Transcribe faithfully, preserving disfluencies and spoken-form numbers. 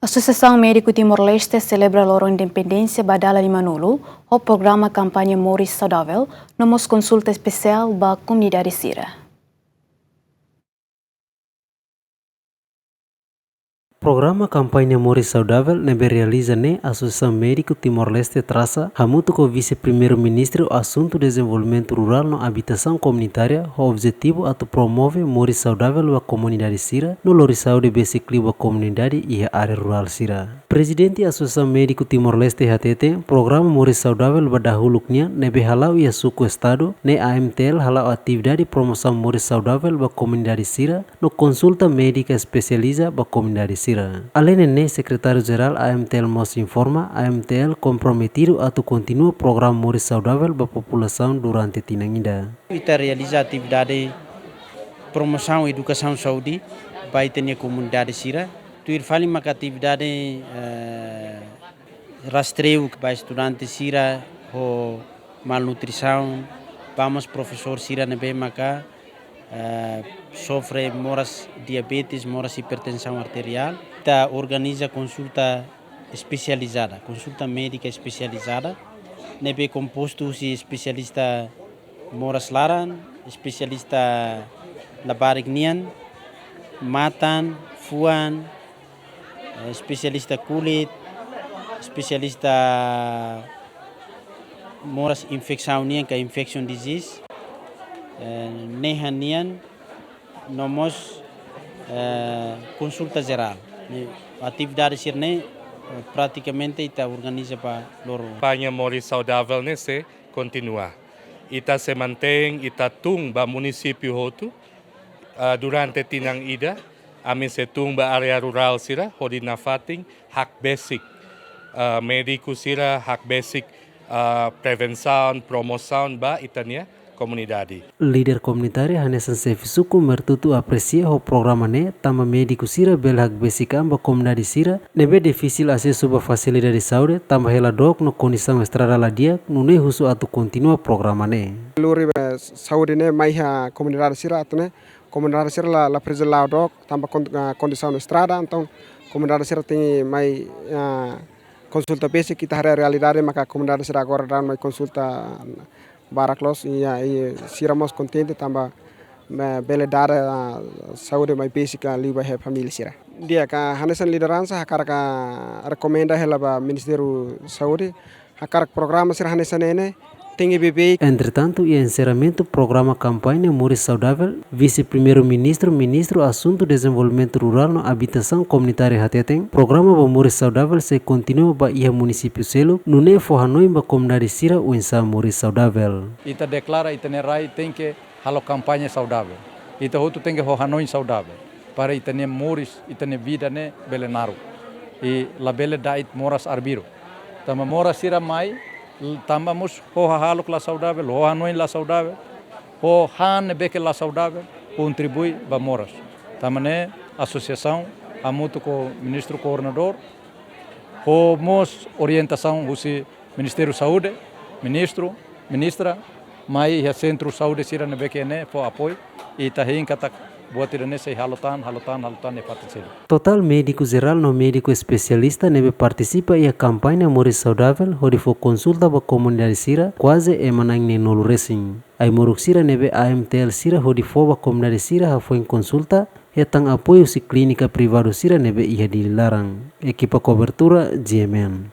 Asosiasaun Médiku Timor-Leste selebra loron independénsia ba dala limanulu, ho programa kampaña moris saudavel, no mós konsulta espesiál ba komunidade sira. Programa kampaña moris saudavel ne'ebé realiza ne'e Asosiasaun Médiku Timor-Leste trasa, hamutuk ho Vise-Primeiru-Ministru Asuntu Dezenvolvimentu Rurál no Abitasaun Komunitária, ho objetivu atu promove moris saudavel ba komunidade sira, no lori saúde besik liu ba komunidade iha área rurál sira. Prezidente Asosiasaun Médiku Timor-Leste hateten, programa moris saudavel ba dahuluk nian ne'ebé hala'o iha suku estadu, ne'e A M T L hala'o atividade promosaun moris saudavel ba komunidade sira, no konsulta médika espesializa ba komunidade sira. Aleinde ne'e, Sekretáriu Jerál A M T L mós informa, A M T L komprometidu atu kontinua programa moris saudavel ba populasaun durante tinan ida. Ita realiza atividade promosaun edukasaun saúde ba ita-nia komunidade sira. Tuir fali maka atividade, eh, rastreiu ba estudante sira ho malnutrisaun, ba mós profesór sira ne'ebé maka, eh, sofre moras diabetes, moras hipertensaun arteriál. Ita organiza konsulta espesializada, konsulta médika espesializada, ne'ebé kompostu husi espesialista moras laran, espesialista labarik nian, matan, fuan, eh, espesialista kulit, espesialista moras infesaun nian ka infection disease, eh, nehan nian, no mós, eh, konsulta jerál. Ne'e, atividade sira-ne'e, eh, pratikamente ita organiza ba loron. Kampaña moris saudavel ne'e sei kontinua. Ita sei mantein, ita tun ba munisípiu hotu, ah, durante tinan ida, ami sei tun ba área rurál sira, hodi nafatin hakbesik, ah, médiku sira hakbesik, ah, prevensaun, promosaun ba ita-nia komunidade. Líder komunitária hanesan xefe suku Mertutu apresia ho programa ne'e, tanba médiku sira bele hakbesik an ba komunidade sira ne'ebé difisil asesu ba fasilidade saúde, tanba hela dook no kondisaun estrada la di'ak, nune'e husu atu kontinua programa ne'e. Lori, eh, saúde ne'e mai iha komunidade sira atu nune'e komunidade sira la, la presiza la'o dook, tanba kon-, ah, kondisaun estrada, entaun komunidade sira tenke mai, ah, konsulta besik. Ita haree realidade maka komunidade sira agora daudaun mai konsulta barak loos, i, ah, i sira mós kontente tanba, eh, bele dada, ah, saúde mai besik, ah, liu ba iha família sira. Di'ak, hanesan lideransa hakarak, ah, rekomenda hela ba Ministériu Saúde, hakarak programa sira hanesan ne'e ne'e tenke beibeik. Entretantu, iha enserramentu programa kampaña moris saudavel, Vise-Primeiru-Ministru, Ministru Asuntu Dezenvolvimentu Rurál no Abitasaun Komunitária hateten, programa ba moris saudavel sei kontinua ba iha munisípiu seluk, nune'e fó hanoin ba komunidade sira oinsá moris saudavel. Ita deklara ita-nia rai tenke halo kampaña saudavel. Ita hotu tenke ho hanoin saudavel. Para ita-nia moris, ita-nia vida ne'e bele naruk. I labele da'et moras arbiru. Tanba moras sira mai, l-, tanba mós ho hahalok la saudavel, ho hanoin la saudavel, ho han ne'ebé ke la saudavel, kontribui ba moras. Tanba ne'e asosiasaun, hamutuk ho ministru koordenadór, ho mós orientasaun husi Ministériu Saúde, ministru, ministra, mai iha sentru saúde sira ne'ebé ke ne'e fó apoiu, i ita hein katak buat ida-ne'e sei halo tan, halo tan, halo tan iha fatin seluk. Totál médiku jerál no médiku espesialista ne'ebé partisipa iha kampaña moris saudavel hodi fó konsulta ba komunidade sira kuaze ema na'in neenulu resin. Ai-moruk sira ne'ebé A M T L sira hodi fó ba komunidade sira hafoin konsulta, hetan apoiu husi klínika privadu sira ne'ebé iha Dili laran. Ekipa kobertura, G M N.